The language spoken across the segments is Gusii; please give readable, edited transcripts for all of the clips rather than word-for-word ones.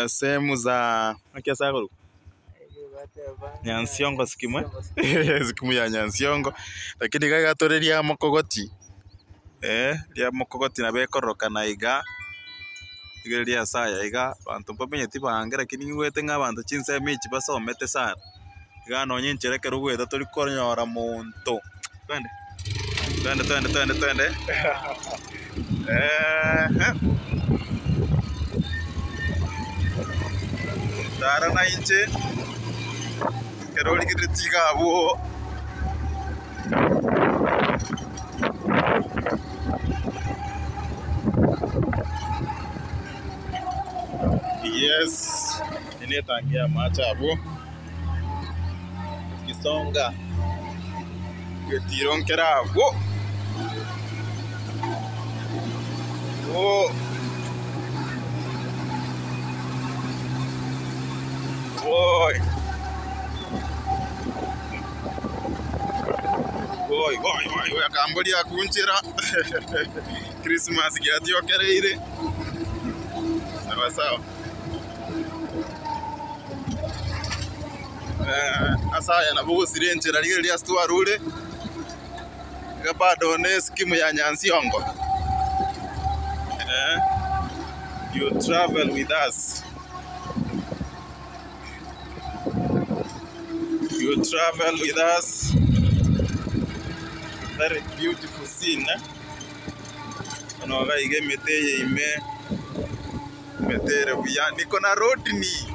Sehemu za naki ase akorokwa? Nyansiongo scheme eh, scheme ya Nyansiongo, lakini iga iga tore riamokogoti, eh, riamokogoti nabo ekororokana iga, iga riria ase aya iga, abanto mbamenyeti bange lakini niigwete ng'a abanto chinsemo echi basomete sana, iga nonye enchera ekero ogoeta tori konyora monto, twende, twende twende twende twende eeh. Tara na inche, ekero origereretie iga abwo. Yes, eye ne etangi ya amache abwo, Kisonga, egetiro nkere abwo, oh. Oi. Oi, oi, oi, oi, akambori akunchera Christmas giatiokereire. Sawa sawa. Eh, ase aya nabo ogosira enchera rigereria ase twarure, iga bado ne eskimu ya Nyansiongo. Eh, you travel with us. You travel with us. Very beautiful scene. Eh? Bono iga iga emete eye ime, emete ere buya. Niko na Rodney.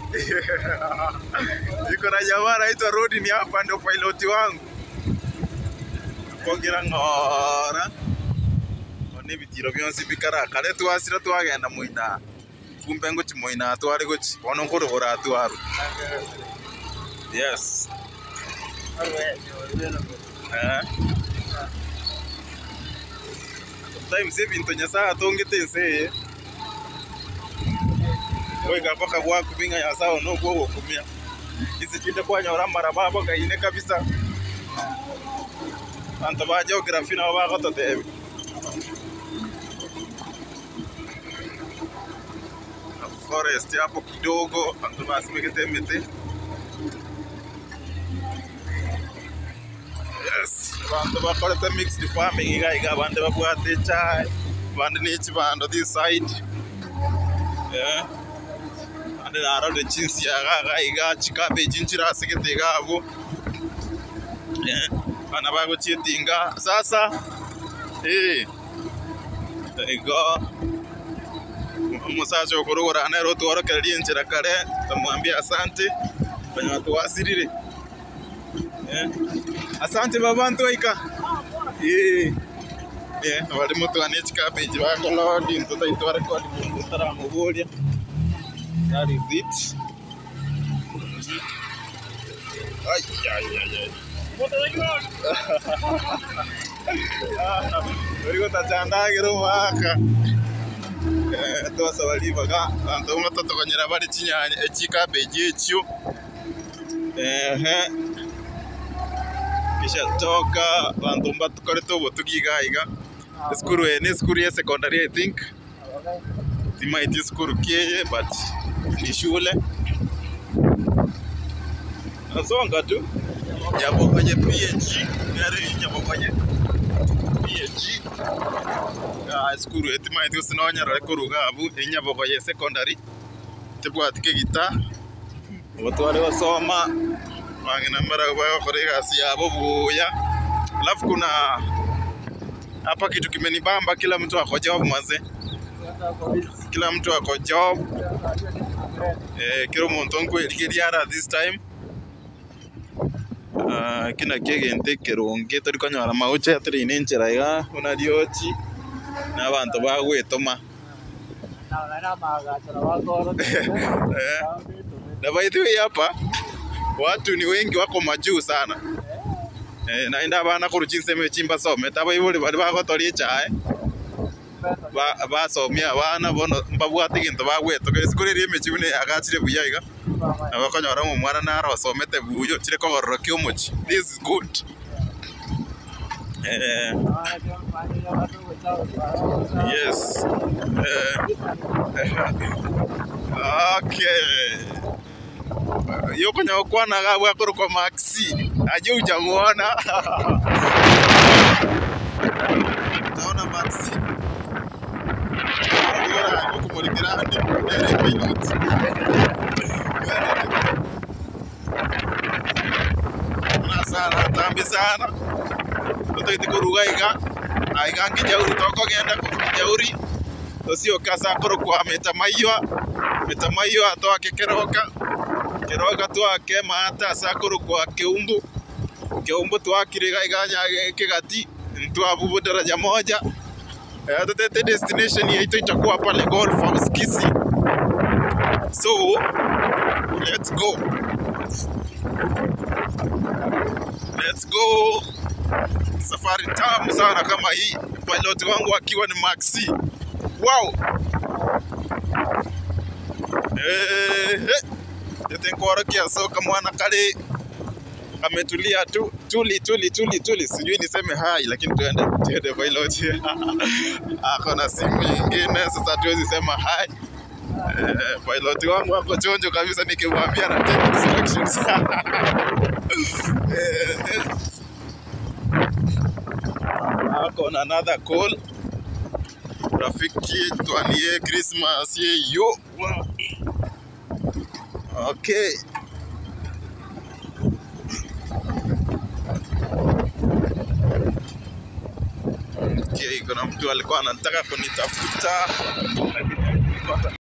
Niko na jamaa anaitwa Rodney hapa ndio pilot wangu. Kongera ng'ora. Bono ebitiro bionsi bikara kare twasira twagenda moino. Kumbe ngochia moino atware gochia, bono nkorogoro atwarwe. Yes. Eh. Sometimes ebinto Nyasaye atongete ense eye, goika mpaka gwakumia ng'a Nyasaye one okwo ogokumia. Inse chinde kwanyora amaraba abogaine kabisa, abanto ba geography nabo bagototebia. Forest hapo kidogo abanto basimegete emete. Yes, abanto bakorete mixed farming iga iga abande babwate echae, abande ne chibando this side, eh, abande narorire chinsiaga iga iga chikabeji nchirasegete iga abwo, eh, abana bagochietinga sasa eh. Igo omosacha okorogora nere otworokereria enchera kare, tokamwambia asante, konyora twasirire. Asante baba ntwaika, eh, eh, nabare motwane chikabeji bakolodi intwe taitware kodi monto otaramoboria, that is it. Ai, ai, ai, ai. Ori gotacha ndagera omwaka Eh, twasaba ribaga abanto bamwe totogonyera bare chinyanya chikabeji echio ehe kisha toka abanto mbatokorete obotugi iga iga esukuru eye na esukuru ya secondary I think Timaeti esukuru ki eye but ni shule. Nasonga tu Nyabogoye PAG nere eyio Nyabogoye PAG ah, esukuru eye timaeti gose nonyarore korwa iga abwo eyio Nyabogoye secondary tebwati kegita nabo tware gosoma abang'ina mbarabwo bagokora egasi yabo buya alafu kuna Hapa kitu kimenibamba, kila mtu ako job maze, kila mtu ako job eh, kera omonto nkwerigeria ara this time Ah, eki nakio egento ekeronge tori konyora magocho atoraine enchera iga buna riochi, na abanto bagwetoma. Eh, na by the way hapa watu ni wengi wako majuu sana. Eh, naende abana korwa chinsemo echi mbasomete, abaibori baria bagotoria echae, ba- basomia abana bono mbabwate egento bagwetoka isiko riria emechie buna eyagachire buya iga, nabo okonyora ng'a omwana naro osomete buya ochire kogororokia omochie, this is good. Eh, yes. Eh, Okay. Yokonya gokwana iga abwo akorokwa Maxi, aye hujamuona. Utaona Maxi okomorikera ande nere epilot. Buna sana atambe sana, totagete koruga iga, aiga Nkijauri tokogenda korwa Nkijauri, tosioke ase akorokwa Metamaywa, Metamaywa toake Keroka, Keroka toake Maata ase akorokwa Keumbu, Keumbu toakire iga iga nya Kegati, ntwabu daraja moja, totete destination yaito itakuwa pale Golf House Kisii. So, let's go. Let's go. Safari tamu sana kama hii. Pilot wangu akiwa ni Maxi. Wow. Eh, eh. Tetenkorokia soka mwana kale ametulia tu tuli tuli tuli tuli, sijui niseme hai, lakini tuende tuende pilot. Ako na simu nyingine, sasa hatuwezi sema hai. Eh, pilot wangu ako chonjo kabisa, nikimwambia na take instructions. Eh, eh. Ako na another call. Rafiki twanie Christmas ye yo. Wow. Okay. Okay, kuna mtu alikuwa anataka kunitafuta lakini hakunipata.